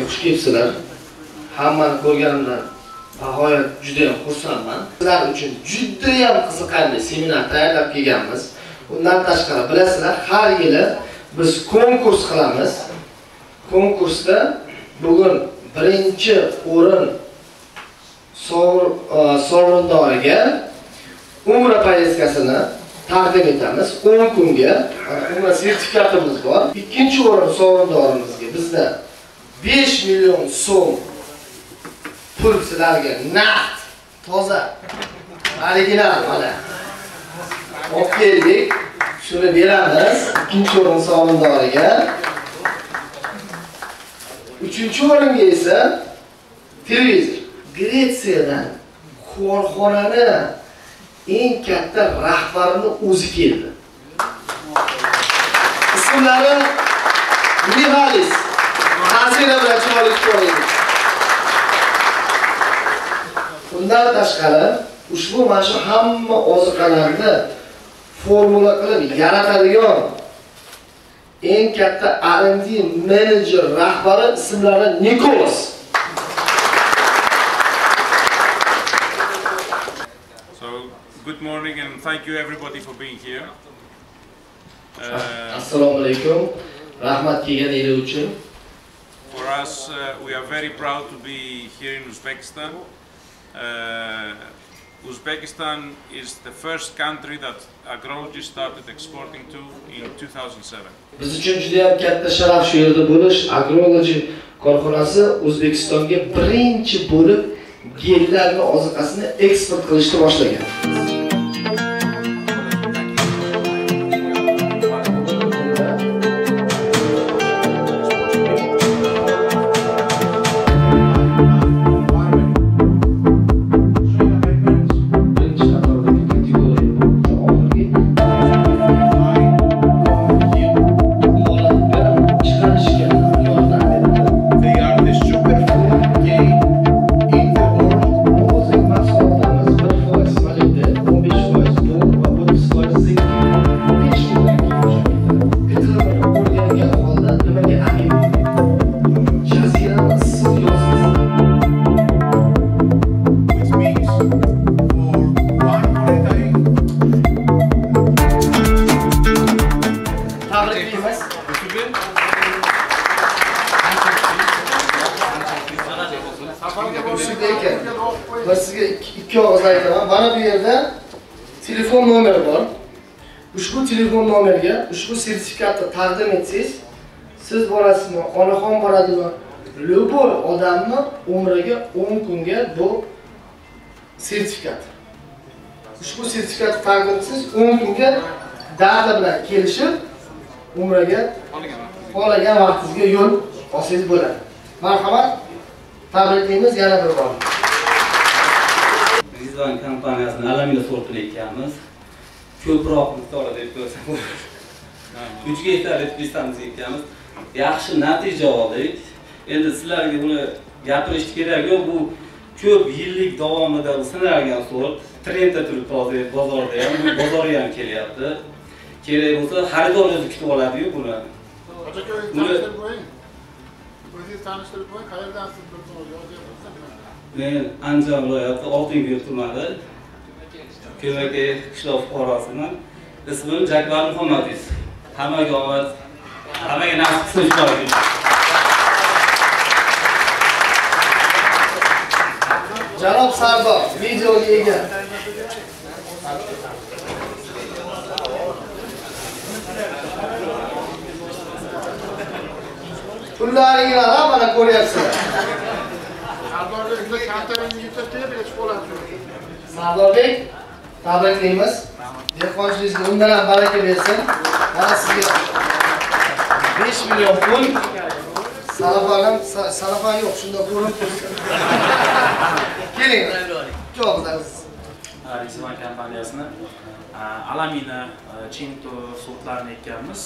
Seminarimizga xush kelibsizlar. Hammani ko'rganimdan nihoyat juda ham xursandman. Sizlar uchun juda ham qiziqarli seminar tayyorlab kelganmiz. Undan tashqari bilasizlar, har yili biz konkurs qilamiz. Konkursda bugun birinchi o'rin sovrindoriga umra poyezdkasini taqdim etamiz. 10 kunga umra sertifikatimiz bor. Ikkinchi o'rin sovrindorimizga bizda 5 million so'm pul sizlarga naqd, toza, original mana olib keldik. Shuni beramiz ikkinchi o'rin sovrindoriga. Uchinchi o'ringa esa televizor. Gretsiyadan korxonani eng katta rahbarini o'zi keldi. Ismlari Mihalis. Ta'sirlar bilan chiroyli ko'rinadi. Undan tashqari ushbu mana shu hamma oziqalarni formula qilib yaratadigan eng katta R&D menejer rahbari ismlari Nikolas. Good morning and thank you everybody for being here. Assalomu alaykum. Rahmat kelganingiz uchun. For us, we are very proud to be here in Uzbekistan. Uzbekistan is the first country that Agrology started exporting to in 2007. Biz uchun juda ham katta sharaf shu yerda bo'lish. Agrology korxonasi O'zbekistonga birinchi bo'lib gellarni oziqasini eksport qilishni boshlagan. Ben sizga ikki og'iz aytaman. Mana bu yerda telefon nomeri bor. Ushbu telefon nomeriga ushbu sertifikatni taqdim etsangiz, siz borasizmi, onaxon boradimi, любой odamni umriga 10 kunga bu sertifikat. Ushbu sertifikatni taqdim etsangiz, 10 kunga data bilan kelishib umraga xohlagan vaqtingizga yo'l olsangiz bo'ladi. Marhamat, tabriklaymiz yana bir bor. Rizvan kompaniyasini Alamina sortini ekkanmiz. Ko'proq miqdorda deb ko'rsak bo'ladi. 3 gektar teplitsamiz ekkanmiz. Yaxshi natija oldik. Endi sizlarga buni gapirish kerak yo'q. Bu ko'p yillik davomida sinalgan sort. Trendda turibdi hozir bozorda ham, bu bozorga ham kelyapti. Kerak bo'lsa xaridor o'zi kutib oladi-yu buni. Buni o'zingiz tanishtirib qo'ying, qayerdansiz bir yozyapsiz? Men Andijon viloyati Oltingyo'l tumani Ko'makay qishloq fuqarosiman. Ismim Jakbar Muhammadov. Hammaga omad, hammaga nasib qilsin shu. Janob Sardor, videoga ega. Pullaringni mana ko'ryapsizlar. Sardorbek, tabriklaymiz. Dehqonchiligingizga undan ham baraka bersin. Mana sizga 5 million pul. Salafon, salafon yo'q, shunda ko'rinib tursin. Keling. Ikki og'izdan. Rizvan kompaniyasini Alamina, Chinto sortlarini ekkanmiz.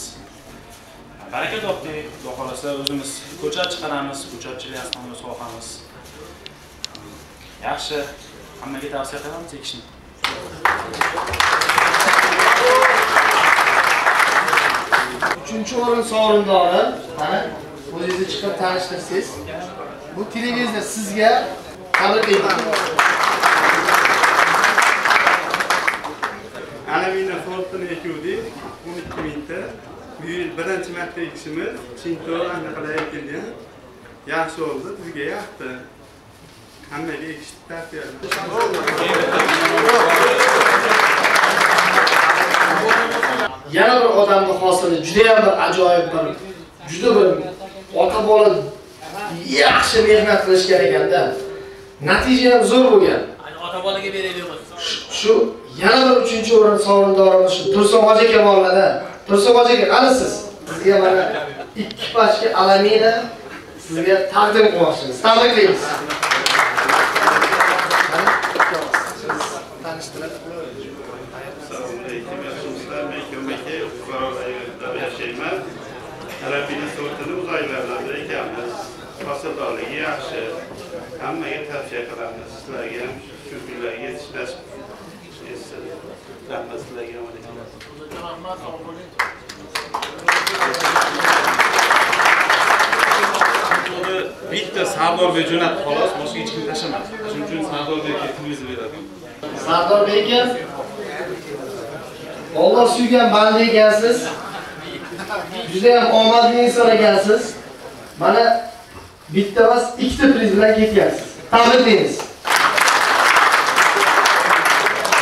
Baraka topdik. Xudo xolasa o'zimiz ko'chat chiqaramiz, ko'chatchilik asosida sohamiz. Yaxshi, hammaga tavsiya qilamiz ekishni. Uchinchi o'rin sovrindori, mana O'zingizni chiqib tanishtirsangiz. Bu televizor sizga, tabriklayman. Alamina sortini ekuvdik, 12 mingta. Bu yil birinchi marta ekishimiz, Chinto anaqalar ekilgan. Yaxshi oldi, bizga yoqdi. Hammaga ekishni tavsiya qilaman. Yana bir odamning hosili juda ham bir ajoyib bir, juda bir ota bola yaxshi mehnat qilishgan ekanda. Natija ham zo'r bo'lgan. Ota bolaga beraylik. Shu yana bir 3-o'rin sovrindorimiz shu Tursunxo'ja aka borlar-da. Tursunxo'ja aka, qanisiz? Sizga mana 2 pachka Alamina sizga taqdim qilmoqchimiz. Tabriklaymiz. Tanishtirib. Yashayman. Alamina sortini uzoqlarda ekanmiz. Hosildorligi yaxshi. Hammaga tavsiya qilamiz. Sizlarga ham shu kunlarga yetish nasib etsin. Rahmat sizlarga. Rahmat, sog' bo'ling. Bitta Sardorbek jo'natdi xolos, boshqa hech kim tashlamadi. Shuning uchun Sardorbekka televizor beradi. Sardorbek aka, Alloh suygan banda ekansiz. Juda ham omadli inson ekansiz. Mana bitta emas, ikkita priz bilan ketgansiz. Tabriklaymiz.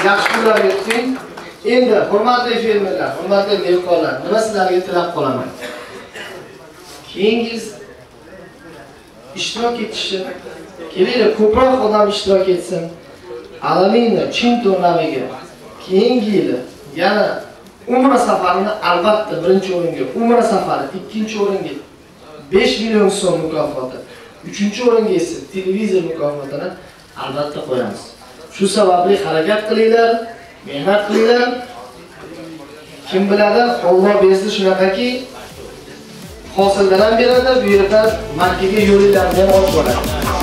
Yaxshi kunlarga kuting. Endi hurmatli fermerlar, hurmatli dehqonlar, nima sizlarga tilab qolaman. Keyingi ishtirok etishi, kelinglar ko'proq odam ishtirok etsin. Alamina Chinto naviga keyingi yili yana Umra safarini albatta 1-o'ringa, Umra safari 2-o'ringa 5 million so'm mukofoti, 3-o'ringa esa televizor mukofotini albatta qo'yamiz. Shu sababli harakat qilinglar, mehnat qilinglar. Kim biladi, Alloh bersa shunaqaki hosildan ham beradi, bu yerdan Makkaga yo'linglarni ham olib boradi.